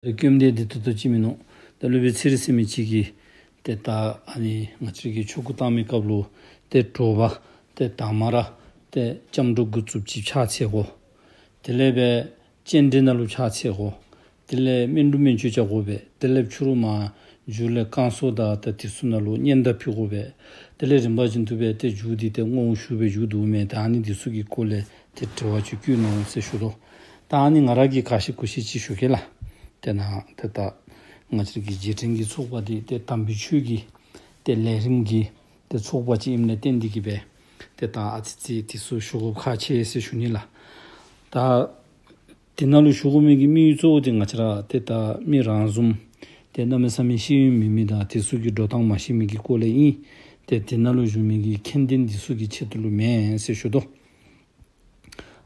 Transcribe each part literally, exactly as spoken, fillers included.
སྐྱོན་འདི་འདི་ཏོག་ཏོ་ཅིག་མིན་ནུག། ད་སློབ་དཔོན་ཚེ་རིང་ཟེར་མི་ཅིག་གིས་ཏེ་ད་ཨ་ནི་ང་བཅས་ཀྱི་ཆོ་ག་བཏང་མི་སྐབས་ལུ་ཏེ་དྲོ་པ་ཏེ་དང་པ་ར་ཏེ་སྐྱབས་འགྲོ་འགོ་བཙུགསཔ་ཅིག་ཕྱག་འཚལ་དགོ། དེ་ལས་སྦེ་སྤྱན་འདྲེན་ནང་ལུ་ཕྱག་འཚལ་དགོ། དེ་ལས་སྨན་འབྲུ་སྨན་མཆོད་རྐྱབ་དགོ་པས། དེ་ལས་ཕྱི་རུ་མར་མཇུག་ལས་བསྐང་གསོ་དང་ཏེ་དེ་ཚུ་ནང་ལུ་སྙན་དར་ཕུལ་དགོ་པས། དེ་ལས་རིམ་པ་བཞིན་དུ་སྦེ་ཏེ་མཇུག་འདི་ཏེ་བསྔོ་བ་ཞུ་སྦེ་མཇུག་བསྡུཝ་མས། ད་ཨ་ནི་འདི་ཚུ་གི་སྐོར་ལས་ཏེ་དྲི་བ་ཅིག་བཀོད་གནང་ཟེར་ཞུ་དོ། ད་ཨ་ནི་ང་ར་གིས་ག་ཤེས་གུ་ཤེས་ཅིག་ཞུ་གེ་ལགས། ཏེ་ནཱ་ཏེ་ད་ང་བཅས་ཀྱི་རྗེས་དྲན་གྱི་ཚོགས་པ་འདི་ཏེ་དམ་པའི་ཆོས་ཀྱི་ཏེ་ལས་རིམ་གྱི་ཏེ་ཚོགས་པ་ཅིག་ཨིནམ་ལས་བརྟེན་ཏེ་གིས་སྦེ་ཏེ་ད་ཨ་ཙི་ཙི་དེ་ཚུ་ཞུ་དགོཔ་ཁག་ཆེ་ཟེར་ཞུ་ནི་ལགས། ད་དེ་ནང་ལུ་ཞུ་དགོ་མི་གི་དམིགས་ཡུལ་གཙོ་བོ་འདི་ང་བཅས་ར་ཏེ་ད་མི་རང་བཟུམ་ཏེ་གནམ་མེད་ས་མེད་ཤེས་ཡོན་མེད་མི་དང་དེ་ཚུ་གི་འགྲོ་སྟངས་མ་ཤེས་མི་གི་སྐོར་ལས་ཨིན། ཏེ་དེ་ནང་ལུ་བཞུགས་མི་གི་མཁྱེན་ལྡན་འདི་ཚུ་གི་ཆེད་དུ་ལུ་མེན་ཟེར་ཞུ་དོ།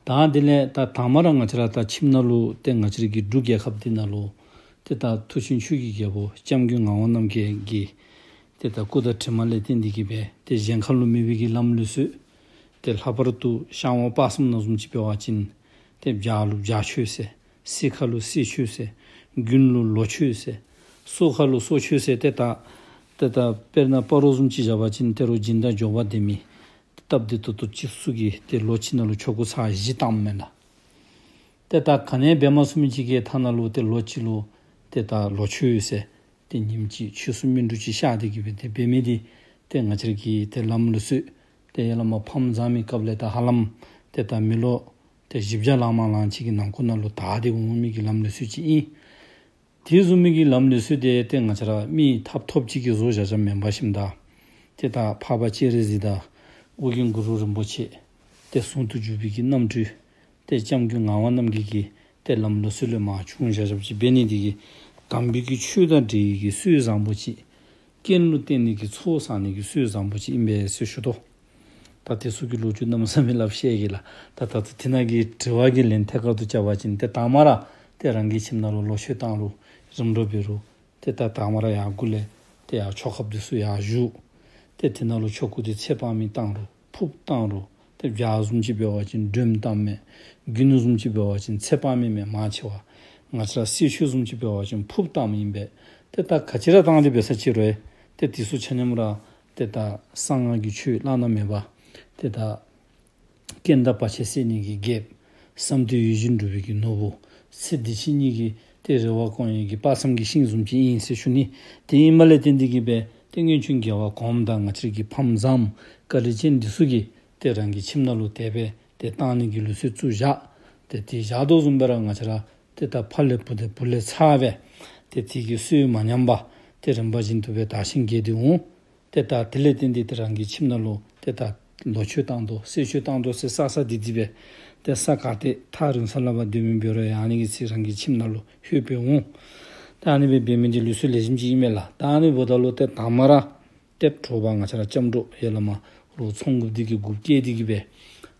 ད་དེ་ལས་ད་དང་པ་ར་ང་བཅས་ར་ད་ཁྱིམ་ནང་ལུ་ཏེ་ང་བཅས་ར་གི་འབྲུག་རྒྱལ་ཁབ་འདི་ནང་ལུ་ཏེ་ད་མཐུ་ཆེན་ཆོས་ཀྱི་རྒྱལ་པོ་སྐྱབས་མགོན་ངག་དབང་རྣམ་རྒྱལ་གྱི་ཏེ་ད་སྐུ་དང་གྲིབ་མ་ལས་བརྟེན་ཏེ་གིས་སྦེ་ཏེ་གཞན་ཁ་ལུ་མེད་པའི་གི་ལམ་ལུགས་སྲོལ་ཏེ་ལྷག་པར་དུ་ཤར་ཝང་སྤ་གསུམ་ནང་བཟུམ་ཅིག་འབད་བ་ཅིན་ཏེ་བྱ་ལུ་བྱ་མཆོད་ཟེར། གསེར་ཁ་ལུ་གསེར་མཆོད་ཟེར། དགུན་ལུ་ལོ་མཆོད་ཟེར། སོ་ཁ་ལུ་སོ་མཆོད་ཟེར། ཏེ་ད་ཏེ་ད་དཔེར་ན་སྤ་རོ་བཟུམ་ཅིག་བཞག་པ་ཅིན་ཏེ་རོགས་སྦྱིན་བདག་འབྱོར་པ་ལྡན་མི་སྟབས་བདེ་ཏོག་ཏོ་ཅིག་ཚུ་གིས་ཏེ་ལོ་གཅིག་ནང་ལུ་ཆོ་ག་ཚར་བཞི་བཏངམ་མས་ལགས། ཏེ་ད་ག་ནི་འབད་མ་ཚུགས་མི་ཅིག་གིས་ཐ་ན་ལུ་ཏེ་ལོ་གཅིག་ལུ་ཏེ་ད་ལོ་མཆོད་ཟེར་ཏེ་ཉིནམ་གཅིག་མཆོད་གསོལ་སྨིན་དྲུག་ཅིག་བཤམས་ཏེ་གིས་སྦེ་ཏེ་འབད་མི་འདི་ཏེ་ང་བཅས་ར་གི་ཏེ་ལམ་ལུགས་སྲོལ་ཏེ་ཡར་ལས་མར་ཕམ་བཟའ་མི་སྐབས་ལས་ད་ཧ་ལམ་ཏེ་ད་མི་ལོ་ཏེ་བཞི་བརྒྱ་ལང་མ་ལང་ཅིག་གི་ནང་འཁོད་ནང་ལུ་དར་ཏེ་འོང་མི་གི་ལམ་ལུགས་སྲོལ་ཅིག་ཨིན། དེ་བཟུམ་མའི་གི་ལམ་ལུགས་སྲོལ་འདི་ཏེ་ང་བཅས་ར་མི་ཐབ་ཐོབ་ཅིག་གིས་བཟོ་བཞག་བཞགཔ་མེན་པར་ཞིནམ་ད་ཏེ་ད་འཕགས་པ་སྤྱན་རས་གཟིགས་དང་ཨོ་རྒྱན་གུ་རུ་རིན་པོ་ཆེ་ཏེ་ཟུང་དུ་འཇུག་པའི་གི་རྣམ་འཕྲུལ་ཏེ་སྐྱབས་མགོན་ངག་དབང་རྣམ་རྒྱལ་གྱི་ཏེ་ལམ་ལུགས་སྲོལ་ལས་མར་བྱུང་བཞག་བཞགཔ་ཅིག་འབད་ནི་འདི་གིས་དམ་པའི་གི་ཆོས་དང་འབྲེལ་བའི་གི་སྲོལ་བཟང་པོ་ཅིག་རྐྱེན་ལུ་བརྟེན་ནི་གི་ཚོགས་བསག་ནི་གི་སྲོལ་བཟང་པོ་ཅིག་ཨིན་པས་ཟེར་ཞུ་དོ། ད་དེ་ཚུ་གི་ལོ་རྒྱུས་གནམ་མེད་ས་མེད་སླབ་ཤེས་གི་ལགས། ད་ད་ད་དེ་ནང་གི་དྲི་བ་གི་ལན་ཐད་ཀར་དུ་བཅར་བ་ཅིན་ཏེ་དང་པ་ར་ཏེ་རང་གི་ཁྱིམ་ནང་ལུ་ལོ་མཆོད་བཏང་རུང་རིམ་གྲོ་འབད་རུང་ཏེ་ད་དང་པ་ར་ཡར་འགོ་ལས་ཏེ་ཡར་ཆོ་གཔ་འདི་ཚུ་ཡར་བཞུགས། ཏེ་དེ་ནང་ལུ་ཆོ་ག་འདི་ཚེ་དཔག་མེད་བཏང་རུང་ཕུརཔ་བཏང་རུང་ཏེ་བྱ་བཟུམ་ཅིག་འབད་བ་ཅིན་སྒྲོལམ་བཏངམ་མས། དགུན་བཟུམ་ཅིག་འབད་བ་ཅིན་ཚེ་དཔག་མེད་མས་མང་ཆེ་བ། ང་བཅས་ར་གསེར་མཆོད་བཟུམ་ཅིག་འབད་བ་ཅིན་ཕུརཔ་བཏངམ་ཨིན་པས། ཏེ་ད་ག་ཅི་ར་བཏང་སྟེ་འབད་ས་ཅིག་རུང་ཏེ་དེ་ཚུ་ཆ་མཉམ་ར་ཏེ་ད་གསང་སྔགས་ཀྱི་ཆོས་བླ་ན་མེད་པ་ཏེ་ད་རྐྱེན་དང་བར་ཆད་སེལ་ནི་གི་རྒྱལཔོ། བསམ་དོན་ཡིད་བཞིན་འགྲུབ་པའི་གི་ནོར་བུ། ཚེ་འདི་ཕྱི་གཉིས་ཀྱི་ཏེ་རེ་བ་སྐོང་ནི་གི་དཔག་བསམ་གྱི་ཤིང་བཟུམ་ཅིག་ཨིན་ཟེར་ཞུ་ནི། དེ་ཨིནམ་ལས་བརྟེན་ཏེ་གིས་སྦེ་ཏེ་སྔོན་བྱོན་རྒྱལ་བ་གོངམ་དང་ང་བཅས་ར་གི་ཕམ་བཟངམ་བཀའ་དྲིན་ཅན་འདི་ཚུ་གིས་ཏེ་རང་གི་ཁྱིམ་ནང་ལུ་དེ་སྦེ་ཏེ་བཏང་ནི་གི་ལུགས་སྲོལ་བཙུགས་བཞག། ཏེ་དེ་བཞག་དོ་བཟུམ་སྦེ་ར་ང་བཅས་ར་ཏེ་ད་ཕ་ལས་བུ་ཏེ་བུ་ལས་ཚ་སྦེ་ཏེ་དེ་གི་སྲོལ་མ་ཉམས་པར་ཏེ་རིམ་པ་བཞིན་དུ་སྦེ་དར་ཞིང་རྒྱས་ཏེ་འོང་། ཏེ་ད་དེ་ལས་བརྟེན་ཏེ་ཏེ་རང་གི་ཁྱིམ་ནང་ལུ་ཏེ་ད་ལོ་མཆོད་བཏང་དོ་གསེར་མཆོད་བཏང་དོ་ཟེར་བསགས་བསགས་ཏེ་ཏེ་སྦེ་ཏེ་ས་ག་ཏེ་ཐག་རིང་ས་ལུ་འབད་སྡོད་མི་འབད་རུང་ཡང་ཨ་ནི་གི་ཚེ་རང་གི་ཁྱིམ་ནང་ལུ་ལྷོད་སྦེ་འོང་། ད་ཨ་ནི་སྦེ་འབད་མི་འདི་ལུགས་སྲོལ་ལེགས་ཤོམ་ཅིག་ཨིན་མས་ལགས། ད་ཨ་ནི་འབདཝ་ད་ལུ་ཏེ་དང་པ་ར་ཏེ་དྲོ་པ་ང་བཅས་ར་སྐྱབས་འགྲོ་ཡར་ལས་མར་རོགས་ཚོགས་འགོཔ་འདི་གིས་འགོ་བཀལ་ཏེ་གིས་སྦེ་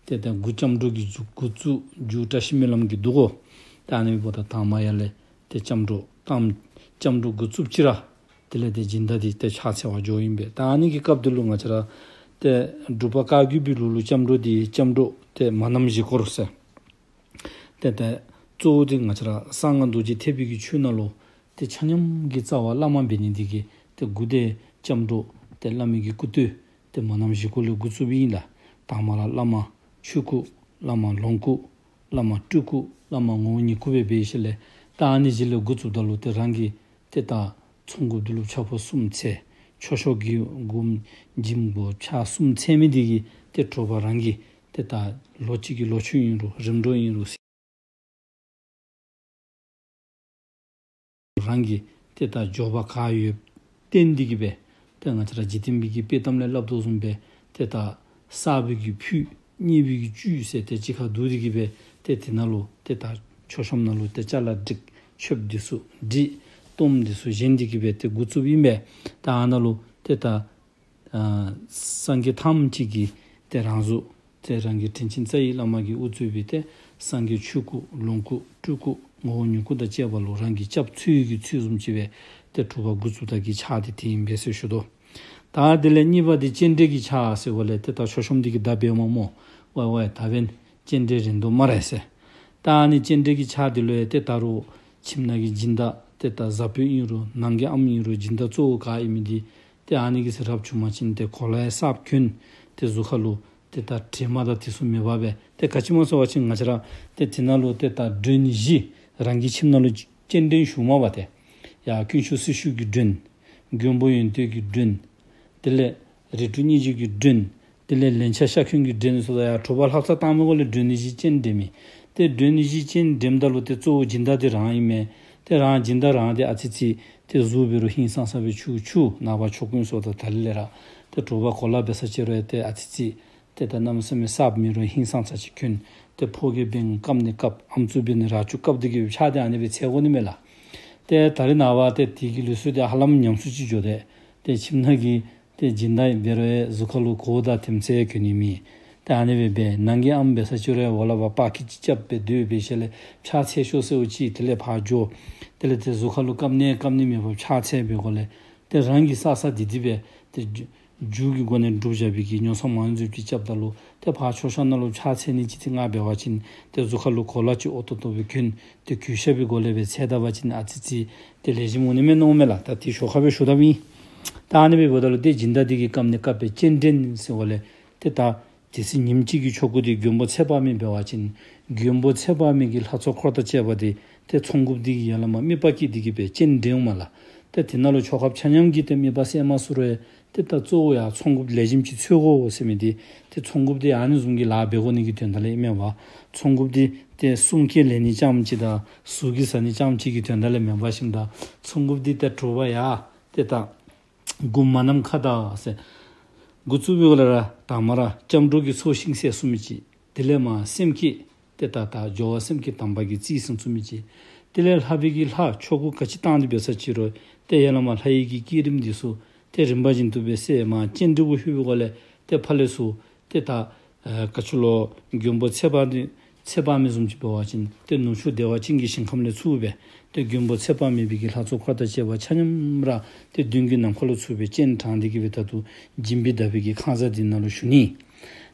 ཏེ་ད་འགོ་སྐྱབས་འགྲོ་གི་འགོ་བཙུགས་རྒྱུ་བཀྲ་ཤིས་སྨོན་ལམ་གྱི་འདུག་གོ། ད་ཨ་ནི་འབདཝ་ད་དང་པ་ཡར་ལས་ཏེ་སྐྱབས་འགྲོ་བཏངམ་སྐྱབས་འགྲོ་འགོ་བཙུགསཔ་ཅིག་ར་དེ་ལས་ཏེ་སྦྱིན་བདག་འདི་ཏེ་ཕྱག་འཚལ་བར་འགྱོཝ་ཨིན་པས། ད་ཨ་ནི་གི་སྐབས་འདི་ལུ་ང་བཅས་ར་ཏེ་འབྲུག་པ་བཀའ་བརྒྱུད་པའི་ལུགས་ལུ་སྐྱབས་འགྲོ་འདི་སྐྱབས་འགྲོ་ཏེ་མ་ནམ་བཞི་སྐོར་ཟེར། ཏེ་ད་གཙོ་བོ་འདི་ང་བཅས་ར་གསང་སྔགས་རྡོ་རྗེ་ཐེག་པའི་གི་ཆོས་ནང་ལུ་ཏེ་ཆ་མཉམ་གྱི་རྩ་བ་བླ་མ་འབད་ནི་འདི་གིས་ཏེ་འགོ་ཏེ་སྐྱབས་འགྲོ་ཏེ་བླ་མའི་གི་སྐུ་བསྟོད་ཏེ་མ་ནམ་བཞི་སྐོར་ལས་འགོ་བཙུགསཔ་ཨིན་ལགས། དང་པ་ར་བླ་མ་ཆོས་སྐུ། བླ་མ་ལོངས་སྐུ། བླ་མ་སྤྲུལ་སྐུ། བླ་མ་ངོ་བོ་ཉིད་སྐུ་སྦེ་འབད་ཞིནམ་ལས་ད་ཨ་ནི་བཞི་ལས་འགོ་བཙུགསཔ་ད་ལུ་ཏེ་རང་གི་ཏེ་ད་ཚོགས་འགོཔ་འདི་ལུ་ཕྱག་ཕུར་གསུམ་འཚལ། མཆོད་བཤམ་གྱི་འགོ་འཇིམ་སྒོ་ཕྱག་གསུམ་འཚལ་མི་འདི་གིས་ཏེ་དྲོ་པ་རང་གི་ཏེ་ད་ལོ་གཅིག་གི་ལོ་མཆོད་ཨིན་རུང་རིམ་གྲོ་ཨིན་རུང་རང་གི་ཏེ་ད་འབྱོར་པ་ག་ཡོདཔ་བརྟེན་ཏེ་གིས་སྦེ་ཏེ་ང་བཅས་ར་འཇིག་རྟེན་པའི་གི་དཔྱེ་གཏམ་ལས་སླབ་དོ་བཟུམ་སྦེ་ཏེ་ད་བསགས་པའི་གི་ཕུད་རྙེད་པའི་གི་བཅུད་ཟེར་ཏེ་གཅིག་ཁར་བསྡུ་སྟེ་གིས་སྦེ་ཏེ་དེ་ནང་ལུ་ཏེ་ད་མཆོད་བཤམ་ནང་ལུ་ཏེ་ཅ་ལ་སྒྲིག་མཆོདཔ་འདི་ཚུ་སྒྲིག་གཏོརམ་འདི་ཚུ་བཞེངས་ཏེ་གིས་སྦེ་ཏེ་འགོ་བཙུགསཔ་ཨིན་པས། ད་ཨ་ནཱ་ལུ་ཏེ་ད་ཨ་སངས་རྒྱས་ཐམས་ཅད་ཀྱི་ཏེ་རང་གཟུགས་ཏེ་རང་གི་དྲིན་ཅན་རྩ་བའི་བླ་མ་གིས་དབུ་གཙོས་པའི་ཏེ་སངས་རྒྱས་ཆོས་སྐུ་ལོངས་སྐུ་སྤྲུལ་སྐུ་ངོ་བོ་ཉིད་སྐུ་དང་བཅས་པ་ལུ་རང་གིས་སྐྱབས་འཚོལ་གྱི་ཚུལ་བཟུམ་ཅིག་སྦེ་ཏེ་དྲོ་པ་འགོ་བཙུགས་ད་གི་ཕྱག་འདི་དེ་ཨིན་པས་ཟེར་ཞུ་དོ། ད་དེ་ལས་གཉིས་པ་འདི་སྤྱན་འདྲེན་གྱི་ཕྱག་ཟེར་བ་ལས་ཏེ་ད་མཆོད་བཤམ་འདི་གི་བརྡ་འབདཝ་མས་སྨོ། ཝའི་ཝའི་ད་འབདན་སྤྱན་འདྲེན་རན་དོ་སྨ་རེ་ཟེར། ད་ཨ་ནི་སྤྱན་འདྲེན་གྱི་ཕྱག་འདི་ལུ་ཡང་ཏེ་ད་རུང་ཁྱིམ་ནང་གི་སྦྱིན་བདག་ ཏེ་ད་བཟའ་དཔོན་ཨིན་རུང་ནང་གི་ཨམ་ཨིན་རུང་སྦྱིན་བདག་གཙོ་བོ་ག་ཨིན་མི་འདི་ཏེ་ཨ་ནི་གི་ཚེ་རབ་བྱུང་པ་ཅིན་ཏེ་གོ་ལ་ཡང་གསརཔ་གྱོན། ཏེ་གཟུགས་ཁ་ལུ་ཏེ་ད་དྲི་མ་དང་དེ་ཚུ་མེད་པར་སྦེ་ཏེ་ག་ཅི་སྨོ་ཟེར་བ་ཅིན་ང་བཅས་ར་ཏེ་དེ་ནང་ལུ་ཏེ་ད་མགྲོན་བཞི་རང་གི་ཁྱིམ་ནང་ལུ་སྤྱན་འདྲེན་ཞུཝ་མས་པ་ཏེ། ཡར་དཀོན་མཆོག་སྲི་ཞུ་གི་མགྲོན། མགོན་པོ་ཡོན་ཏན་གྱི་མགྲོན། དེ་ལས་རིགས་དྲུག་སྙིང་རྗེ་གི་མགྲོན། དེ་ལས་ལན་ཆགས་ཤ་འཁོན་གྱི་མགྲོན་ཟེར་ཡར་དྲོ་པ་ལྷ་བསངས་བཏང་མི་གུ་ལས་མགྲོན་བཞི་སྤྱན་འདྲེན་མི། ཏེ་མགྲོན་བཞི་སྤྱན་འདྲེནམ་ད་ལུ་ཏེ་གཙོ་བོ་སྦྱིན་བདག་འདི་རང་ཨིན་མས། ཏེ་རང་སྦྱིན་བདག་རང་འདི་ཨ་ཙི་ཅིག་ཏེ་གཟུགས་འབད་རུང་ཧིང་སངས་ས་སྦེ་ཕྱུག་ཕྱུག། ནངས་པ་ཆོ་ག་ཚུ་ད་ད་ལས་ར་ཏེ་དྲོ་པ་གོ་ལ་འབད་ས་ཅིག་རུང་ཏེ་ཨ་ཙི་ཅིག་ཏེ་ད་གནམ་མེད་ས་མེད་གསརཔ་མེན་རུང་ཧིང་སངས་ས་ཅིག་གྱོན། ཏེ་ཕོ་རྒྱས་འབདན་དཀརཔོ་ནི་དཀརཔོ། ཨམ་སྲུ་འབདན་ར་ཅུ་དཀརཔོ་འདི་གིས་ཕྱག་འདི་ཨ་ནི་སྦེ་འཚལ་དགོ་ནི་མས་ལགས། ཏེ་ད་རེས་ནངས་པ་ཏེ་དེ་གི་ལུགས་སྲོལ་འདི་ཧ་ལམ་ཉམས་སུ་ཅིག་འགྱོ་སྟེ་ཏེ་ཁྱིམ་ནང་གི་ཏེ་སྦྱིན་བདག་འབད་རུང་གཟུགས་ཁ་ལུ་གོ་དང་དེམ་ཅིག་གྱོན་ནི་མེད། ཏེ་ཨ་ནི་སྦེ་འབད་ནང་གི་ཨམ་འབད་ས་ཅིག་རུང་འོག་ལས་ཕར་པར་ཀི་ཅིག་རྐྱབ་སྦེ་སྡོད་སྦེ་ཞིནམ་ལས་ཕྱག་འཚལ་ཤོག་ཟེརཝ་ཅིག་དེ་ལས་ཕར་འགྱོ། དེ་ལས་ཏེ་གཟུགས་ཁ་ལུ་དཀརཔོ་ནི་དཀརཔོ་ནི་མེད་པར་ཕྱག་འཚལ་བའི་སྒོ་ལས་ཏེ་རང་གི་བསགས་བསགས་འདི་འདི་སྦེ་ཏེ་མཇུག་གི་སྒོ་ནས་སྒྲུབ་བཞག་པའི་གི་ཉོ་ཚོང་མང་རྫོགས་ཅིག་རྐྱབ་ད་ལུ་ཏེ་ཕར་མཆོད་བཤམ་ནང་ལུ་ཕྱག་འཚལ་ནི་ཅིག་ཏེ་ང་འབད་བ་ཅིན་ཏེ་གཟུགས་ཁ་ལུ་གོ་ལ་ཅིག་ཨོ་ཏོ་ཏོ་སྦེ་གྱོན། ཏེ་གུས་ཞབས་པའི་སྒོ་ལས་སྦེ་འཚལ་ད་པ་ཅིན་ཨ་ཙི་ཅིག་ཏེ་ལེགས་ཤོམ་འོང་ནི་མས་མནོཝ་མས་ལགས། ད་དེ་ཞོར་ཁར་སྦེ་ཞུ་དོ་ཨིན། ད་ཨ་ནི་སྦེ་འབདཝ་ད་ལུ་ཏེ་སྦྱིན་བདག་འདི་གིས་དཀརཔོ་ནི་དཀརཔོ་སྦེ་སྤྱན་འདྲེན་ཟེར་བ་ལས་ཏེ་ད་དེ་ཚེ་ཉིནམ་གཅིག་གི་ཆོ་ག་འདི་མགོན་པོ་ཚེ་དཔག་མེད་འབད་བ་ཅིན་མགོན་པོ་ཚེ་དཔག་མེད་ཀྱི་ལྷ་ཚོགས་འཁོར་དང་བཅས་པ་འདི་ཏེ་ཚོགས་དགུཔོ་འདི་གིས་ཡར་ལས་མར་དམིགས་པ་བསྐྱེད་འདི་གིས་སྦེ་སྤྱན་འདྲེན་འོངམ་མས་ལགས། ཏེ་དེ་ནང་ལུ་ཆོ་གཔ་ཆ་མཉམ་གྱིས་ཏེ་དམིགས་པ་གསལ་མ་ཚུགས་རུང་ཏེ་ད་གཙོ་བོ་ཡར་ཚོགས་དགུཔོ་ལེགས་ཤོམ་ཅིག་འཚོལ་དགོ་ཟེར་མི་འདི་ཏེ་ཚོགས་དགུཔོ་འདི་ཨ་ནི་བཟུམ་གྱི་ལཱ་འབད་དགོ་ནི་གི་དོན་དག་ལས་ཨིན་མས་པ། ཚོགས་དགུཔོ་འདི་ཏེ་གསུམ་ཀའི་ལེན་ནི་རྐྱངམ་ཅིག་དང་ཟུར་གྱི་ཟ་ནི་རྐྱངམ་ཅིག་གི་དོན་དག་ལས་མེན་པར་ཞིནམ་ད་ཚོགས་དགུཔོ་འདི་ཏེ་དྲོ་པ་ཡར་ཏེ་ད་དགུ་མ་ནམ་མཁའ་དང་ཟེར་འགོ་བཙུགས་པའི་སྒོ་ལས་ར་དང་པ་ར་སྐྱབས་འགྲོ་གི་ཚོགས་ཞིང་གསལ་གསུངས་མི་ཅིག། དེ་ལས་མར་སེམས་བསྐྱེད་ཏེ་ད་ད་སྦྱོར་བ་སེམས་བསྐྱེད་དམ་པ་གིས་རྩིས་ཟིན་ཚུགས་མི་ཅིག། དེ་ལས་ལྷ་པའི་གི་ལྷ་ཆོ་ག་ག་ཅི་བཏང་སྟེ་འབད་ས་ཅིག་རུང་ཏེ་ཡར་ལས་མར་ལྷ་ཡི་གི་བསྐྱེད་རིམ་འདི་ཚུ་ཏེ་རིམ་པ་བཞིན་དུ་སྦེ་གསལ། མར་སྤྱན་འདྲེན་གུ་ལྷོད་པའི་སྒོ་ལས་ཏེ་ཕར་ལས་ཚུར་ཏེ་ད་ཨ་ག་ཅི་ལོ་མགོན་པོ་ཚེ་དཔག་འདི་ཚེ་དཔག་མེད་བཟུམ་ཅིག་འབད་བ་ཅིན་ཏེ་ནུབ་ཕྱོགས་བདེ་བ་ཅན་གྱི་ཞིང་ཁམས་ལས་ཚུར་སྦེ་ཏེ་མགོན་པོ་ཚེ་དཔག་མེད་པའི་གི་ལྷ་ཚོགས་འཁོར་དང་བཅས་པ་ཆ་མཉམ་ར་ཏེ་མདུན་གྱི་ནམ་མཁའ་ལུ་ཚུར་སྦེ་སྤྱན་དྲངས་ཏེ་གི་སྦེ་ད་ལྟོ་སྦྱིན་པའི་བདག་པོའི་གི་ཁང་བཟང་འདི་ནང་ལུ་བཞུགས་ནི།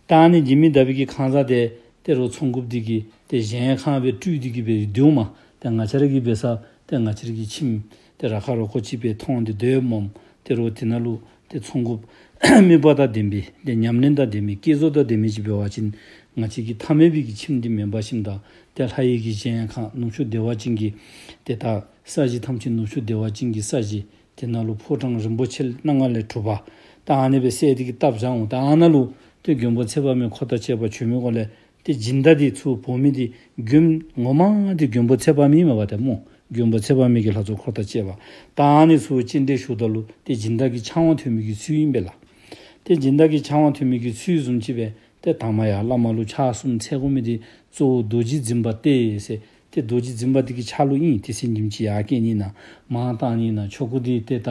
ད་ཨ་ནི་སྦྱིན་པའི་བདག་པོའི་གི་ཁང་བཟང་འདི་ཏེ་རོགས་ཚོགས་དགུཔོ་འདི་གིས་ཏེ་གཞལ་ཡས་ཁང་སྦེ་སྤྲུལ་ཏེ་གི་སྦེ་སྡོདཔ་མས། ཏེ་ང་བཅས་ར་གིས་འབད་ས་ཏེ་ང་བཅས་ར་གི་ཁྱིམ་ཏེ་ར་ཁ་རོ་ཁོ་ཅིག་སྦེ་མཐོང་སྟེ་སྡོདཔ་མས། ཏེ་རོགས་དེ་ནང་ལུ་ཏེ་ཚོགས་དགུཔོ་དམིགས་པ་དང་ལྡན་པའི་ཏེ་ཉམས་ལེན་དང་ལྡན་པའི་བསྐྱེད་རྫོགས་དང་ལྡན་པའི་ཅིག་འབད་བ་ཅིན་ང་བཅས་ཀྱི་ཐ་མལ་པའི་གི་ཁྱིམ་འདི་མེན་པར་ཞིནམ་ད་ཏེ་ལྷ་ཡི་གི་གཞལ་ཡས་ཁང་ནུབ་ཕྱོགས་བདེ་བ་ཅན་གྱི་ཏེ་ད་ས་གཞི་ཐམས་ཅད་ནུབ་ཕྱོགས་བདེ་བ་ཅན་གྱི་ས་གཞི། དེ་ནང་ལུ་ཕོ་བྲང་རིན་པོ་ཆེ་སྣ་ལྔ་ལས་གྲུབ་པ། ད་ཨ་ནི་སྦེ་གསལ་ཏེ་གི་བཏབ་བཞག་འོང་། ད་ཨ་ནཱ་ལུ་ཏེ་མགོན་པོ་ཚེ་དཔག་མེད་འཁོར་དང་བཅས་པ་བྱོན་མི་སྒོ་ལས་ཏེ་སྦྱིན་བདག་འདི་ཚུར་འབོ་མི་འདི་མགོན་ངོ་མ་འདི་མགོན་པོ་ཚེ་དཔག་མེད་མས་པ་ཏེ་སྨོ། མགོན་པོ་ཚེ་དཔག་མེད་ཀྱི་ལྷ་ཚོགས་འཁོར་དང་བཅས་པ། ད་ཨ་ནི་ཚུར་སྤྱན་འདྲེན་ཞུཝ་ད་ལུ་ཏེ་སྦྱིན་བདག་གི་ཕྱག་དབང་ཐོབ་མི་གི་ཚུལ་ཨིན་པས་ལགས། ཏེ་སྦྱིན་བདག་གི་ཕྱག་དབང་ཐོབ་མི་གི་ཚུལ་བཟུམ་ཅིག་སྦེ་ཏེ་དང་པ་ཡར་བླ་མ་ལུ་ཕྱག་གསུམ་འཚལ་དགོ་མི་འདི་གཙོ་བོ་རྡོ་རྗེ་འཛིན་པ་སྟེ་ཟེར། ཏེ་རྡོ་རྗེ་འཛིན་པ་འདི་གི་ཕྱག་ལུ་ཨིན། ཏེ་སེམས་ཉིནམ་གཅིག་ཡར་བསྐྱལ་ནི་ན་མར་བཏང་ནི་ན་ཆོ་ག་འདི་ཏེ་ད་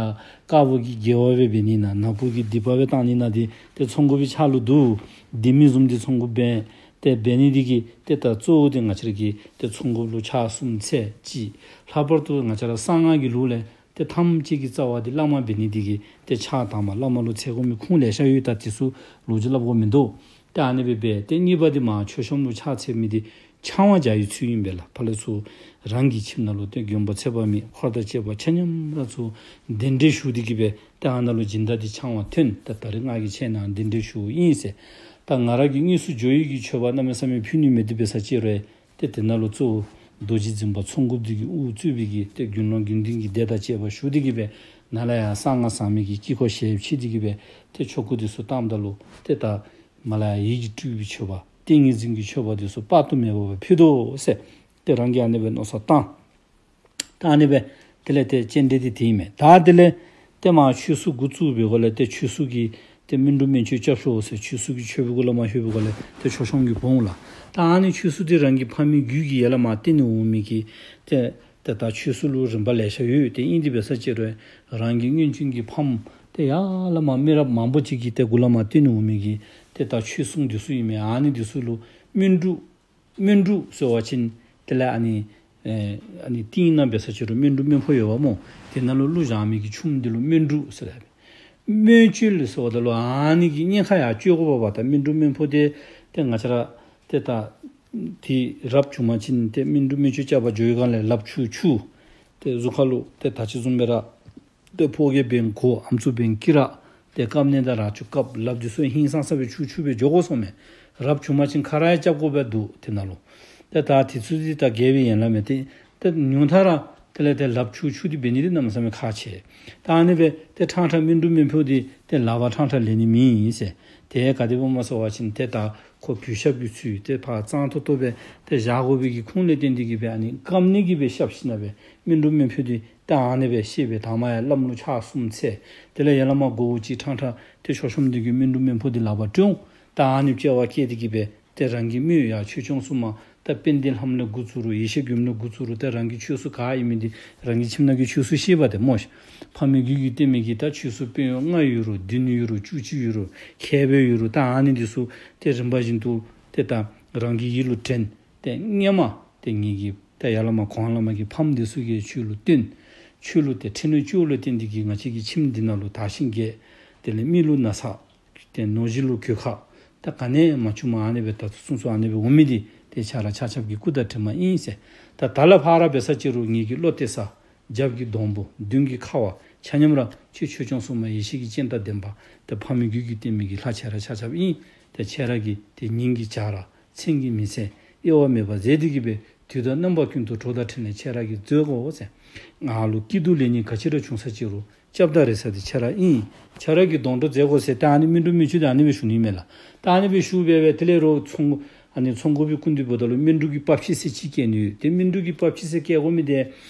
དཀརཔོ་གིས་དགེ་བ་སྦེ་འབད་ནི་ན་ནགཔོ་གིས་སྡིག་པ་སྦེ་བཏང་ནི་ན་འདི་ཏེ་ཚོགས་དགུ་པའི་ཕྱག་ལུ་འདུག། འདི་མི་བཟུམ་འདི་ཚོགས་དགུ་འབད་ཏེ་འབད་ནི་འདི་གིས་ཏེ་ད་གཙོ་བོ་འདི་ང་བཅས་ར་གིས་ཏེ་ཚོགས་དགུ་ལུ་ཕྱག་གསུམ་འཚལ་གཅིག། ལྷག་པར་དུ་ང་བཅས་ར་གསང་སྔགས་ཀྱི་ལུགས་ལས་ཏེ་ཐམས་ཅད་ཀྱི་རྩ་བ་འདི་བླ་མ་འབད་ནི་འདི་གིས་ཏེ་ཕྱག་དང་པ་བླ་མ་ལུ་འཚལ་དགོ་མི་ཁུངས་ལེ་ཤ་ཡོད། ད་འདི་ཚུ་ལོ་རྒྱུས་སླབ་དགོཔ་མིན་འདུག། ཏེ་ཨ་ནི་སྦེ་འབད་ཏེ་གཉིས་པ་འདི་མར་མཆོད་བཤམ་ལུ་ཕྱག་འཚལ་མི་འདི་ཕྱག་དབང་བྱ་བའི་ཚུལ་ཨིན་པས་ལགས། ཕར་ལས་ཚུར་རང་གི་ཁྱིམ་ནང་ལུ་ཏེ་མགོན་པོ་ཚེ་དཔག་མེད་འཁོར་དང་བཅས་པ་ཆ་མཉམ་ར་ཚུར་གདན་འདྲེན་ཞུ་སྟེ་གི་སྦེ་ཏེ་ཨ་ནཱ་ལུ་སྦྱིན་བདག་འདི་ཕྱག་དབང་ཐོན། ད་ད་རེས་ང་གིས་ཁྱེད་ནང་གདན་འདྲེན་ཞུཝ་ཨིན་ཟེར། ད་ང་ར་གིས་དངོས་སུ་འགྱོ་ཡི་གི་མཆོད་པ་གནམ་མེད་ས་མེད་ཕུལ་ནི་མེད་དེ་འབད་ས་ཅིག་རུང་ཏེ་དེ་ནང་ལུ་གཙོ་བོ་རྡོ་རྗེ་འཛིན་པ་ཚོགས་དགུ་འདི་གིས་དབུ་གཙོས་པའི་གི་ཏེ་དགེ་སློང་དགེ་འདུན་གྱི་སྡེ་དང་བཅས་པ་ཞུ་སྟེ་གི་སྦེ་ནཱ་ལས་ཡར་གསང་སྔགས་ཟབ་མོའི་གི་དཀྱིལ་འཁོར་ཞལ་ཕྱེ་སྟེ་གི་སྦེ་ཏེ་ཆོ་ག་འདི་ཚུ་བཏངམ་ད་ལུ་ཏེ་ད་མར་ལས་ཡར་ཡིད་ཀྱིས་སྤྲུལ་པའི་མཆོད་པ་ཏིང་ངེ་འཛིན་གྱི་མཆོད་པ་འདི་ཚུ་དཔག་ཏུ་མེད་པ་སྦེ་ཕུལ་དོ་ཟེར། ཏེ་རང་གིས་ཨ་ནི་སྦེ་མནོ་བསམ་བཏང་། ད་ཨ་ནི་སྦེ་དེ་ལས་ཏེ་སྤྱན་འདྲེན་འདི་དེ་ཨིན་མས། ད་དེ་ལས་ཏེ་མར་ཆོས་གསུང་འགོ་བཙུགས་པའི་སྒོ་ལས་ཏེ་ཆོས་གསུང་གི་ཏེ་སྨིན་དྲུག་སྨན་མཆོད་རྐྱབ་ཤོག་ཟེར་ཆོས་གསུང་གི་མཆོད་པའི་གུ་ལས་མར་ལྷོད་པའི་སྒོ་ལས་ཏེ་མཆོད་བཤམ་གྱི་འབོ་འོང་ལགས། ད་ཨ་ནི་ཆོས་གསུང་འདི་རང་གི་ཕ་མེས་རྒྱུད་ཀྱི་ཡར་ལས་མར་བསྟེན་ནི་འོང་མི་གི་ཏེ་ཏེ་ད་ཆོས་གསུང་ལུ་རིམ་པ་ལེ་ཤ་ཡོད། ཏེ་ཨིན་དེ་འབད་ས་ཅིག་རུང་རང་གི་སྔོན་བྱོན་གྱི་ཕམ་ཏེ་ཡར་ལས་མར་མི་རབས་མང་པོ་ཅིག་གིས་ཏེ་གུ་ལས་མར་བསྟེན་ནི་འོང་མི་གི་ཏེ་ད་ཆོས་གསུང་འདི་ཚུ་ཨིན་མས། ཨ་ནི་འདི་ཚུ་ལུ་སྨིན་དྲུག་སྨིན་དྲུག་ཟེར་བ་ཅིན་དེ་ལས་ཨ་ནི་ཨེ་ཨ་ནི་ཏིང་ནང་འབད་ས་ཅིག་རུང་སྨིན་དྲུག་སྨིན་ཕོར་ཡོདཔ་སྨོ། དེ་ནང་ལུ་བླུགས་བཞག་མི་གི་ཆུམ་འདི་ལུ་སྨིན་དྲུག་ཟེར་ལགས། སྨིན་བཅུད་ལུ་ཟེརཝ་ད་ལུ་ཨ་ནི་གི་གཉན་ཁ་ཡར་བཅོས་དགོཔ་འབདཝ་ད་སྨིན་དྲུག་སྨིན་ཕོར་འདི་ཏེ་ང་བཅས་ར་ཏེ་ད་དེ་རབ་བྱུང་པ་ཅིན་ཏེ་སྨིན་དྲུག་སྨིན་བཅུད་རྐྱབ་པར་འགྱོ་བའི་སྒང་ལས་ལགཔ་འཁྱུ་འཁྱུ། ཏེ་གཟུགས་ཁ་ལུ་ཏེ་ད་ཅི་བཟུམ་སྦེ་ར་ཏེ་ཕོ་སྐྱེས་འབདན་གོ་ཨམ་སྲུ་འབདན་དཀྱི་ར་ཏེ་བཀབ་ནི་དང་ར་ཆུ་བཀབ་ལགཔ་འདི་ཚུ་ཧིང་སངས་ས་སྦེ་ཆུ་ཆུ་སྦེ་འགྱོ་དགོ་ཟེརཝ་མས། རབ་བྱུང་པ་ཅིན་ཁ་ར་ཡང་རྐྱབ་དགོཔ་སྦེ་འདུག་དེ་ནང་ལུ། ཏེ་ད་དེ་ཚུ་འདི་ད་རྒས་པའི་ཡན་ལག་མས། ཏེ་ཏེ་ཉུང་མཐའ་ར་དེ་ལས་ཏེ་ལགཔ་ཆུ་ཆུ་འདི་འབད་ནི་འདི་གནམ་མེད་ས་མེད་ཁག་ཆེ། ད་ཨ་ནི་སྦེ་ཏེ་ཕྲང་ཕྲང་སྨིན་དྲུག་སྨིན་ཕུག་འདི་ཏེ་ལག་པར་ཕྲང་ཕྲང་ལེན་ནི་མེད་ཟེར། ཏེ་ག་དེ་སྦེ་སྨོ་ཟེར་བ་ཅིན་ཏེ་ད་ཁོ་གུས་ཞབས་ཀྱི་ཚུལ་ཏེ་ཕར་གཙང་ཏོག་ཏོ་སྦེ་ཏེ་བཞག་དགོ་པའི་གི་ཁུངས་ལས་བརྟེན་ཏེ་གིས་སྦེ་ཨ་ནི་བཀབ་ནི་གིས་སྦེ་ཞབས་ཕྱི་ནང་སྦེ་སྨིན་དྲུག་སྨིན་ཕུག་འདི་ད་ཨ་ནི་སྦེ་ཤེས་སྦེ་དང་པ་ཡང་བླམ་ལུ་ཕྱག་གསུམ་འཚལ། དེ་ལས་ཡར་ལས་མར་མགུ་བོ་ཅིག་ཕྲང་ཕྲང་ཏེ་ཆོས་ཆོམ་འདི་གིས་སྨིན་དྲུག་སྨིན་ཕུག་འདི་ལག་པར་སྤྲོད། ད་ཨ་ནི་སྦེ་བྱ་བ་བསྐྱེད་དེ་གིས་སྦེ་ཏེ་རང་གི་མི་ཡ་ཆོས་སྐྱོང་སྲུང་མ་ད་དཔལ་ལྡན་ལྷ་མོ་ལས་འགོ་བཙུགས་རུང་ཡེ་ཤེས་མགོན་པོ་ལས་འགོ་བཙུགས་རུང་ཏེ་རང་གི་ཆོས་སྲུང་ག་ཨིན་མི་འདི་རང་གི་ཁྱིམ་ནང་གི་ཆོས་སྲུང་ཤེས་པ་ཏེ་སྨོ་ཤིག། ཕ་མའི་རྒྱུད་ཀྱི་བསྟེན་མི་གི་ད་ཆོས་སྲུང་དཔོན་གཡོག་ལྔ་ཡོད་རུང་བདུན་ཡོད་རུང་བཅུ་གཅིག་ཡོད་རུང་མཁས་པའི་ཡོད་རུང་ད་ཨ་ནི་འདི་ཚུ་ཏེ་རིམ་པ་བཞིན་དུ་ཏེ་ད་རང་གི་ཡིད་ལུ་དྲན། ཏེ་སྔོན་མ་ཏེ་ངེ་གི་ཏེ་ཡར་ལས་མར་གོང་ལས་མར་གྱི་ཕམ་འདི་ཚུ་གིས་ཆོས་ལུ་བསྟེན། ཆོས་ལུ་ཏེ་ཕྲིན་ལས་བཅོལ་ལུ་བརྟེན་ཏེ་གིས་ང་བཅས་ཀྱི་ཁྱིམ་འདི་ནང་ལུ་དར་ཞིང་རྒྱས། དེ་ལས་མི་ལུ་ན་ཚ་ཏེ་ནོར་གཞི་ལུ་གོད་ཁ་ད་ག་ནི་མ་བྱུངམ་ཨ་ནི་སྦེ་ད་ལྟོ་གསུངས་སོ་ཨ་ནི་སྦེ་འོང་མི་འདི་ཏེ་ཁྱེད་ར་ཆ་ཁྱབ་ཀྱི་སྐུ་དང་གྲིབ་མ་ཨིན་ཟེར། ད་ད་ལས་ཕར་འབད་ས་ཅིག་རུང་ངེ་གི་བློ་གཏད་ས་རྒྱབ་ཀྱི་སྡོང་པོ་མདུན་གྱི་ཁ་བ་ཆ་མཉམ་ར་ཁྱེད་ཆོས་སྐྱོང་སྲུང་མ་ཡེ་ཤེས་ཀྱི་སྤྱན་དང་ལྡན་པ་ཏེ་ཕ་མའི་རྒྱུད་ཀྱི་བསྟེན་མི་གི་ལྷ་ཁྱེད་ར་ཆ་ཁྱབ་ཨིན། ཏེ་ཁྱེད་ར་གིས་ཏེ་ཉིན་གྱི་བྱ་ར་མཚན་གྱི་མི་ཚེ་དབྱེ་བ་མེད་པར་མཛད་དེ་གིས་སྦེ་དུས་དང་རྣམ་པ་ཀུན་ཏུ་གྲོགས་དང་འཕྲིན་ལས་ཁྱེད་ར་གིས་མཛད་དགོ་ཟེར། ང་ལུ་སྐྱིད་སྡུག་ལེགས་ཉེས་ག་ཅི་ར་བྱུང་ས་ཅིག་རུང་སྐྱབས་དང་རེ་ས་འདི་ཁྱེད་ར་ཨིན། ཁྱེད་ར་གིས་སྡོང་གྲོགས་མཛད་དགོ་ཟེར་ད་ཨ་ནི་སྨིན་དྲུག་སྨིན་ཆུ་འདི་ཨ་ནི་སྦེ་ཞུ་ནི་མས་ལགས། ད་ཨ་ནི་སྦེ་ཞུ་སྦེ་སྦེ་དེ་ལས་རོགས་ཚོང་ཨ་ནི་ཚོང་འགུགས་པའི་སྐུ་མདུན་འབདཝ་ད་ལུ་སྨིན་དྲུག་གི་དཔའ་བཤེད་ཟེར་ཅིག་བཀལ་ནི་ཡོད། ཏེ་སྨིན་དྲུག་གི་དཔའ་བཤེད་ཟེར་བཀལ་དགོ་མི་འདི་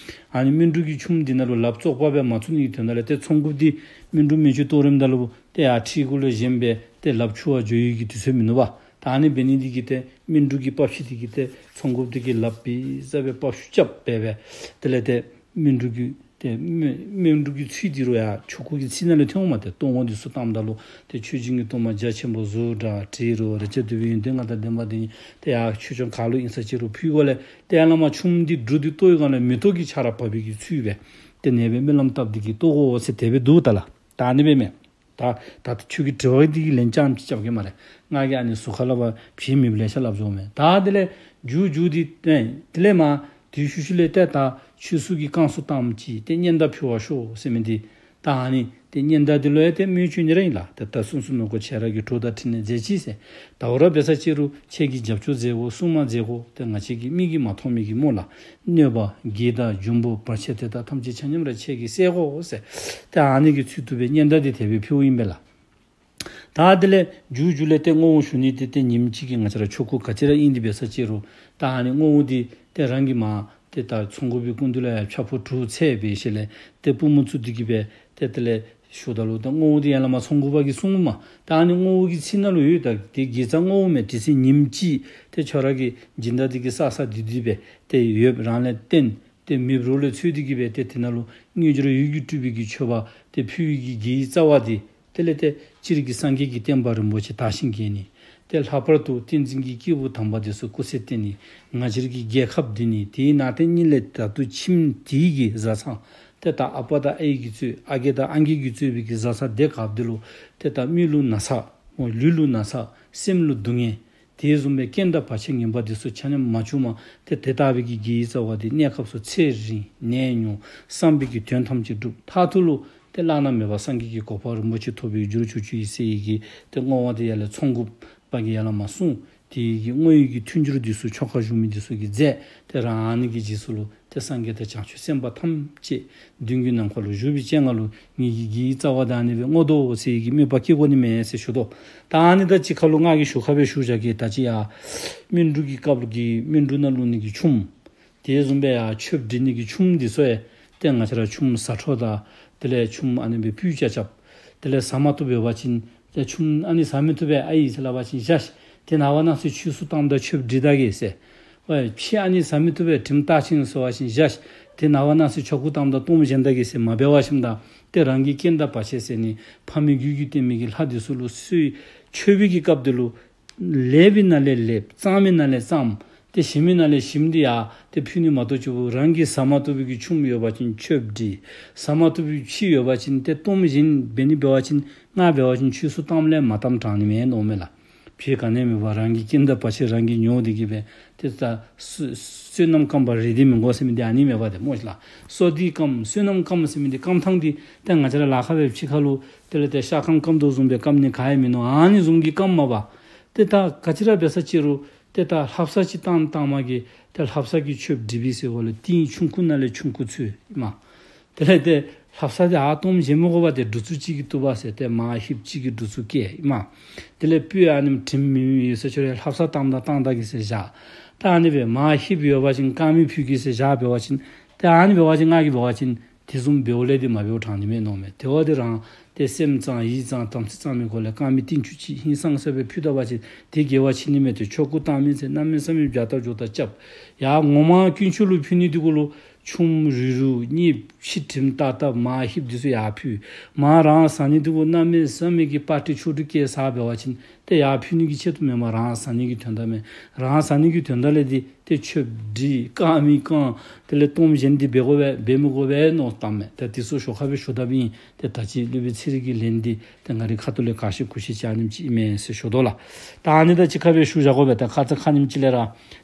ཨ་ནི་སྨིན་དྲུག་གི་ཆུམ་འདི་ནང་ལུ་ལགཔ་བཙོག་པ་སྦེ་མ་ཚུད་ནི་གི་དོན་དག་ལས་ཏེ་ཚོང་འགུགས་འདི་སྨིན་དྲུག་སྨིན་ཆུ་གཏོར་རིམ་ད་ལུ་ཏེ་ཡར་ཁྲི་གུ་ལུ་བཞེངས་སྦེ་ཏེ་ལགཔ་འཁྱུ་བར་འགྱོ་ཡི་གི་དུས་ཚོད་མིན་ནུག་པ། ད་ཨ་ནི་འབད་ནི་འདི་གིས་ཏེ་སྨིན་དྲུག་གི་དཔའ་བཤེད་འདི་གིས་ཏེ་ཚོང་འགུགས་འདི་གི་ལགཔ་བི་ཟ་སྦེ་དཔའ་ཤུགས་རྐྱབ་སྦེ་སྦེ་དེ་ལས་ཏེ་སྨིན་དྲུག་གི་ཏེ་སྨིན་སྨིན་དྲུག་གི་ཚུལ་འདི་རུང་ཡར་ཆོ་ག་གི་ཚིག་ནང་ལས་ཐོན་འོང་མས། ཏེ་གཏོར་བརྔོ་འདི་ཚུ་བཏངམ་ད་ལུ་ཏེ་ཆོས་སྦྱིན་གྱི་གཏོར་མ་རྒྱ་ཆེན་པོ་གཟུགས་སྒྲ་དྲི་རོ་རེག་བྱ་འདོད་པའི་ཡོན་ཏན་ལྔ་དང་ལྡན་པ་འདི་ནི་ཏེ་ཡར་ཆོས་སྐྱོང་ག་ལུ་ཨིན་ས་ཅིག་རུང་ཕུལ་དགོ་ལས། ཏེ་ཡར་ལས་མར་ཆུམ་འདི་འབྲུ་འདི་གཏོར་བའི་སྒང་ལས་མེ་ཏོག་གི་ཆར་པ་བབས་པའི་གི་ཚུལ་སྦེ་ཏེ་ནེ་སྦེ་སྨོན་ལམ་བཏབ་སྟེ་གིས་གཏོར་དགོ་ཟེར་དེ་སྦེ་འདུག་ད་ལགས། ད་ཨ་ནི་སྦེ་མས། ད་ད་ལྟོ་ཁྱོད་ཀྱི་དྲི་བ་འདི་གི་ལན་ཅང་ཅིག་རྐྱབ་གེ་སྨ་རེ། ང་གིས་ཨ་ནི་ཟུར་ཁ་ལས་ཕར་ཕྱེ་མི་ལེ་ཤ་སླབ་འགྱོཝ་མས། ད་དེ་ལས་མཇུག་མཇུག་འདི་ཏེ་དེ་ལས་མར་དེ་ཤུལ་ཤུལ་ལས་ཏེ་ད་ཆོས་སྲུང་གི་བསྐང་གསོ་བཏངམ་ཅིག་ཏེ་སྙན་དར་ཕུལ་བར་ཤོག་ཟེར་མི་འདི་ད་ཨ་ནི་ཏེ་སྙན་དར་འདི་ལུ་ཡང་ཏེ་མི་ཆོས་ཉེ་ར་ཨིན་ལགས། ཏེ་ད་གསུང་གསུང་ནོར་གོ་ཁྱེད་ར་གིས་གྲོགས་དང་འཕྲིན་ལས་མཛད་ཅི་ཟེར། ད་འོ་ར་འབད་ས་ཅིག་རུང་ཁྱེད་ཀྱིས་རྒྱབ་སྐྱོར་མཛད་དགོ་སྲུང་མ་མཛད་དགོ། ཏེ་ང་བཅས་ཀྱི་མིག་གིས་མ་མཐོང་མི་གི་སྨོ་ལགས། གནོད་པ་བགེགས་དང་འབྱུང་པོ་བར་ཆད་དེ་དག་ཐམས་ཅད་ཆ་མཉམ་ར་ཁྱེད་ཀྱིས་བསལ་དགོ་ཟེར། ཏེ་ཨ་ནི་གི་ཚུལ་དུ་སྦེ་སྙན་དར་འདི་དེ་སྦེ་ཕུལཝ་ཨིན་པས་ལགས། ད་དེ་ལས་མཇུག་མཇུག་ལས་ཏེ་བསྔོ་བ་ཞུ་ནི་འདི་ཏེ་ཉིནམ་གཅིག་གི་ང་བཅས་ར་ཆོ་ག་ག་ཅི་ར་ཨིན་འདི་འབད་ས་ཅིག་རུང་ད་ཨ་ནི་བསྔོ་བ་འདི་ཏེ་རང་གིས་མར་ཏེ་ད་ཚོང་འགུགས་པའི་སྐུ་མདུན་ལུ་ཡང་ཕྱག་ཕུར་དྲུག་འཚལ་སྦེ་ཞིནམ་ལས་ཏེ་པུས་མོ་བཙུགས་ཏེ་གིས་སྦེ་ཏེ་དེ་ལས་ཞུཝ་ད་ལུ་ད་བསྔོ་བ་འདི་ཡར་ལས་མར་ཚོང་འགུགས་པ་གིས་གསུངམ་མས། ད་ཨ་ནི་བསྔོ་བ་གི་ཚིག་ནང་ལུ་ཡོད། ད་དེ་དགེ་རྩ་བསྔོ་བ་མས། དེ་ཚེ་ཉིནམ་གཅིག་ཏེ་ཁྱོད་ར་གི་སྦྱིན་བདག་འདི་གིས་བསགས་བསགས་སྡོད་སྡོད་སྦེ་ཏེ་ཡོདཔ་རང་ལས་བརྟེན་ཏེ་མེདཔ་རོགས་ལས་འཚོལ་ཏེ་གིས་སྦེ་ཏེ་དེ་ནང་ལུ་དངོས་འབྱོར་ཡིད་ཀྱིས་སྤྲུལ་པའི་གི་མཆོད་པ་ཏེ་ཕུལ་བའི་གི་དགེ་བའི་རྩ་བ་འདི་དེ་ལས་ཏེ་སྤྱིར་གྱི་སངས་རྒྱས་ཀྱི་བསྟན་པ་རིན་པོ་ཆེ་དར་ཞིང་རྒྱས་ནི། ཏེ་ལྷག་པར་དུ་བསྟན་འཛིན་གྱི་སྐྱེས་བུ་དམ་པ་འདི་ཚུ་སྐུ་ཚེ་བརྟན་ནི། ང་བཅས་ཀྱི་རྒྱལ་ཁབ་འདི་ནི་དེའི་ནང་ཏེ་གཉིས་ལས་ད་ལྟོ་ཁྱིམ་དེའི་གི་བཟའ་ཚང་ཏེ་ད་ཨ་པ་དང་ཨའི་གིས་གཙོས་ཨ་རྒས་དང་ཨང་རྒས་ཀྱིས་གཙོས་པའི་གི་བཟའ་ཚང་སྡེ་ཁག་འདི་ལུ་ཏེ་ད་མི་ལུ་ན་ཚ་ལུས་ལུ་ན་ཚ་སེམས་ལུ་སྡུག་བསྔལ་དེ་བཟུམ་སྦེ་རྐྱེན་དང་བར་ཆད་ངན་པ་འདི་ཚུ་ཆ་མཉམ་མ་བྱུངམ་ཏེ་དེ་ལྟ་བུའི་གི་དགེ་བའི་རྩ་བ་འདི་གནས་སྐབས་སུ་ཚེ་རིང་ནད་ཉུང་བསམ་པའི་གི་དོན་ཐམས་ཅད་འགྲུབ། མཐར་ཐུག་ལུ་ཏེ་བླ་ན་མེད་པ་སངས་རྒྱས་ཀྱི་གོ་འཕང་རིན་པོ་ཆེ་ཐོབ་པའི་རྒྱུར་གྱུར་ཅིག་ཨིན་ཟེར་བའི་གི་ཏེ་བསྔོ་བ་འདི་ཡར་ལས་ཚོང་འགུགས་པ་གིས་ཡར་ལས་མར་གསུངས། དེ་གི་བསྔོ་བའི་གི་མཐུན་འགྱུར་འདི་ཚུ་ཆོ་ག་ཞུ་མི་འདི་ཚུ་གིས་མཛད། ཏེ་རང་ཨ་ནི་གི་རྗེས་སུ་ལུ་ཏེ་སངས་རྒྱས་དང་བྱང་ཆུབ་སེམས་དཔའ་ཐམས་ཅད་མདུན་གྱི་ནམ་མཁའ་ལུ་བཞུགས་པའི་སྤྱན་སྔར་ལུ་ངེ་གི་དགེ་བའི་རྩ་བ་ད་ཨ་ནི་སྦེ་བསྔོ་དོ་ཟེར་བའི་གི་མོས་པ་བསྐྱེད་དགོ་ནི་མས་ཟེར་ཞུ་དོ། ད་ཨ་ནི་ད་ཅི་ཁ་ལུ་ང་གིས་ཞུ་ཁ་སྦེ་ཞུ་བཞག་གེ། ད་ཅི་ཡར་སྨིན་དྲུག་གི་སྐབས་ལུ་གི་སྨིན་དྲུག་ནང་བླུག་ནི་གི་ཆུམ་དེ་བཟུམ་སྦེ་ཡར་མཆོདཔ་སྒྲིག་ནི་གི་ཆུམ་འདི་ཚུ་ཡང་ཏེ་ང་བཅས་ར་ཆུམ་ཟ་འཕྲོ་དང་དེ་ལས་ཆུམ་ཨ་ནི་སྦེ་ཕུལ་རྐྱབ་རྐྱབ། དེ་ལས་ཟ་མ་བཏུབ་འབད་བ་ཅིན་ཏེ་ཆུམ་ཨ་ནི་ཟ་མི་བཏུབ་པས་ཨའི་ཟེར་སླབ་པ་ཅིན་བཞག་ཤིག། ཏེ་ནངས་པ་གནངས་ཚེ་ཆོས་སྲུང་བཏངམ་ད་མཆོདཔ་སྒྲིག་ད་གེ་ཟེར། ཝའི་ཕྱེ་ཨ་ནི་ཟ་མི་བཏུབ་པས་དྲིམ་བཏགས་ཅི་ཟེར་བ་ཅིན་བཞག་ཤིག། ཏེ་ནངས་པ་གནངས་ཚེ་ཆོ་ག་བཏངམ་ད་གཏོརམ་བཞེངས་ད་གེ་ཟེར་མ་འབད་བ་ཅིན་ད་ཏེ་རང་གི་རྐྱེན་དང་བར་ཆད་སེལ་ནི་ཕ་མའི་རྒྱུད་ཀྱི་བསྟེན་མི་གི་ལྷ་འདི་ཚུ་ལུ་གསོལ་མཆོད་པའི་གི་སྐབས་འདི་ལུ་ལེགས་པའི་ནང་ལས་ལེགསཔ་གཙང་མའི་ནང་ལས་གཙངམ་ཏེ་ཞིམ་མི་ནང་ལས་ཞིམ་འདི་ཡང་ཏེ་ཕུལ་ནི་མ་གཏོགས་ཅིག་རང་གིས་ཟ་མ་བཏུབ་པའི་གི་ཆུམ་ཡོད་པ་ཅིན་མཆོདཔ་སྒྲིག། ཟ་མ་བཏུབ་པའི་ཕྱེ་ཡོད་པ་ཅིན་ཏེ་གཏོརམ་བཞེངས་འབད་ནི་འབད་བ་ཅིན་སྔར་འབད་བ་ཅིན་ཆོས་སྲུང་བཏངམ་ལས་མ་བཏངམ་དྲག་ནི་མས་མནོཝ་མས་ལགས། ཕྱེད་ག་ནི་མེད་པར་རང་གི་རྐྱེན་དང་བར་ཆད་རང་གིས་མྱོང་སྟེ་གི་སྦེ་ཏེ་ད་བསོད་བསོད་ནམས་སྐམ་པར་རེ་སྡིག་མི་དགོ་ཟེར་མི་འདི་ཨ་ནི་མེན་པ་ཏེ་སྨོ་ཤིག་ལགས། བསོད་སྡིག་སྐམ་བསོད་ནམས་སྐམ་ཟེར་མི་འདི་སྐམ་ཐངས་འདི་ཏེ་ང་བཅས་ར་ལ་ཁ་སྦེ་ཕྱི་ཁ་ལུ་དེ་ལས་ཏེ་ཤ་སྐམ་སྐམ་དོ་བཟུམ་སྦེ་སྐམ་ནི་ག་ཡང་མིན་ནུག། ཨ་ནི་བཟུམ་གྱི་སྐམ་མ་པ། ཏེ་ད་ག་ཅི་ར་འབད་ས་ཅི་རུང་ཏེ་ད་ལྷ་བསངས་ཅིག་བཏང་བཏངམ་གིས་ཏེ་ལྷ་བསངས་ཀྱི་མཆོདཔ་སྒྲིག་པས་ཟེར་བ་ལས་ཏིང་ཆུང་ཀུ་ནང་ལས་ཆུང་ཀུ་ཚུད་ཨིན་མས། དེ་ལས་ཏེ་ལྷ་བསངས་འདི་ཨ་སྟོངམ་བཞེས་མི་དགོ་པ་ཏེ་འབྲུ་ཚུགས་གཅིག་གིས་བཏུབ་པས་ཟེར་ཏེ་མར་ཧིབ་གཅིག་གིས་འབྲུ་ཚུགས་བཀལ་ཨིན་མས། དེ་ལས་སྤོས་ཨ་ནེམ་དྲིམ་མིན་མིན་ཡོད་ས་ཅི་རུང་ལྷ་བསངས་བཏངམ་ད་བཏང་ད་གེ་ཟེར་བཞག། ད་ཨ་ནི་སྦེ་མར་ཧིབ་ཡོད་པ་ཅིན་དཀར་མེ་ཕུལ་གེ་ཟེར་བཞག་འབད་བ་ཅིན་ཏེ་ཨ་ནི་འབད་བ་ཅིན་ང་གིས་འབད་བ་ཅིན་དེ་བཟུམ་འབདཝ་ལས་འདི་མ་འབདཝ་དྲག་ནི་མས་མནོཝ་མས། དེ་བ་འདི་རང་ཏེ་སེམས་གཙང་ཡིད་གཙང་དམ་ཚིག་གཙང་མི་སྒོ་ལས་དཀར་མེ་ཏིང་ཆུང་ཅིག་ཧིང་སངས་ས་སྦེ་ཕུལ་ད་པ་ཅིན་དེ་དགེ་བ་ཆེ་ནི་མས། ཏེ་ཆོ་ག་བཏང་མི་ཚེ་གནམ་མེད་ས་མེད་བརྒྱ་ལྟ་བརྒྱ་ལྟ་རྐྱབ། ཡར་ངོ་མ་དཀོན་མཆོག་ལུ་ཕུལ་ནི་འདི་གུ་ལུ་ཆུམ་རུལ་རུལ་གཉིས་ཕྱེ་དྲིམ་བཏབ་བཏབ་མར་ཧིབ་འདི་ཚུ་ཡར་ཕུལ། མར་རང་བཟའ་ནི་འདི་གུ་གནམ་མེད་ས་མེད་ཀྱི་པར་ཊི་ཆོ་འཕྲུལ་བཀལ་བཟའ་འབད་བ་ཅིན་ཏེ་ཡར་ཕུལ་ནི་གི་ཆེད་དུ་མེན་པར་རང་བཟའ་ནི་གི་དོན་དག་མས། རང་བཟའ་ནི་གི་དོན་དག་ལས་འདི་ཏེ་མཆོདཔ་སྒྲིག་དཀར་མེ་བཀང་དེ་ལས་གཏོརམ་བཞེངས་འདི་འབད་དགོ་པས་འབད་མི་དགོ་པས་མནོ་བསམ་མས། ཏེ་དེ་ཚུ་ཞོར་ཁ་སྦེ་ཞུ་དཔ་ཨིན། ཏེ་ད་ཅི་སློབ་དཔོན་ཚེ་རིང་གི་ལན་འདི་ཏེ་ང་རའི་ཁ་ཐུག་ལས་ག་ཤེས་གུ་ཤེས་ཅིག་ཨ་ནེམ་ཅིག་ཨིན་མས་ཟེར་ཞུ་དོ་ལགས། ད་ཨ་ནི་དང་གཅིག་ཁར་སྦེ་ཞུ་བཞག་དགོ་པས། ད་ཁ་ཙ་ཁ་ཉིནམ་ཅིག་ལས་ར་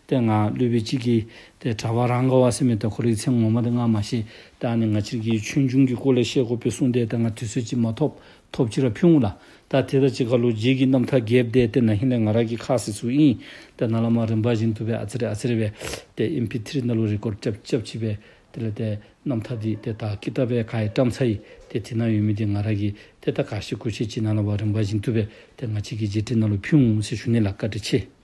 ཏེ་ང་སློབ་དཔོན་ཅིག་གིས་ཏེ་གྲྭ་པ་རང་ག་བ་ཟེར་མི་ད་ཁོ་རའི་མཚན་ངོ་མ་འདི་ང་མ་ཤེས། ད་ཨ་ནི་ང་བཅས་ཀྱི་ཆོས་འབྱུང་གི་སྐོར་ལས་བཤད་དགོ་པས་གསུངས་ཏེ་ད་ང་དུས་ཚོད་ཅིག་མ་ཐོབ་ཐོབ་ཅིག་ར་ཕུལ་འོང་ལགས། ད་དེ་དང་གཅིག་ཁར་ལུ་རྗེ་གི་རྣམ་ཐར་རྒྱསཔ་འདི་ཏེ་ན་ཧིང་ལས་ང་ར་གིས་ཁ་བཟེད་ཚུ་ཨིན། ཏེ་ནཱ་ལས་མར་རིམ་པ་བཞིན་དུ་སྦེ་ཨ་ཙི་རེ་ཨ་ཙི་རེ་སྦེ་ཏེ་ཨེམ་པི་ཐི་རི་ནང་ལུ་རི་ཀོཌ་རྐྱབ་རྐྱབ་ཅིག་སྦེ་དེ་ལས་ཏེ་རྣམ་ཐར་འདི་ཏེ་ད་ཀི་ཏབ་སྦེ་ག་ཡི་བཀྲམ་ཚར་ཡི། ཏེ་དེ་ནང་ཡོད་མི་འདི་ང་ར་གིས་ཏེ་ད་ག་ཤེས་གུ་ཤེས་ཅིག་ནཱ་ལས་མར་རིམ་པ་བཞིན་དུ་སྦེ་ཏེ་ང་བཅས་ཀྱི་རྗེས་དྲན་ནང་ལུ་ཕུལ་འོང་ཟེར་ཞུ་ནི་ལགས། བཀའ་དྲིན་ཆེ།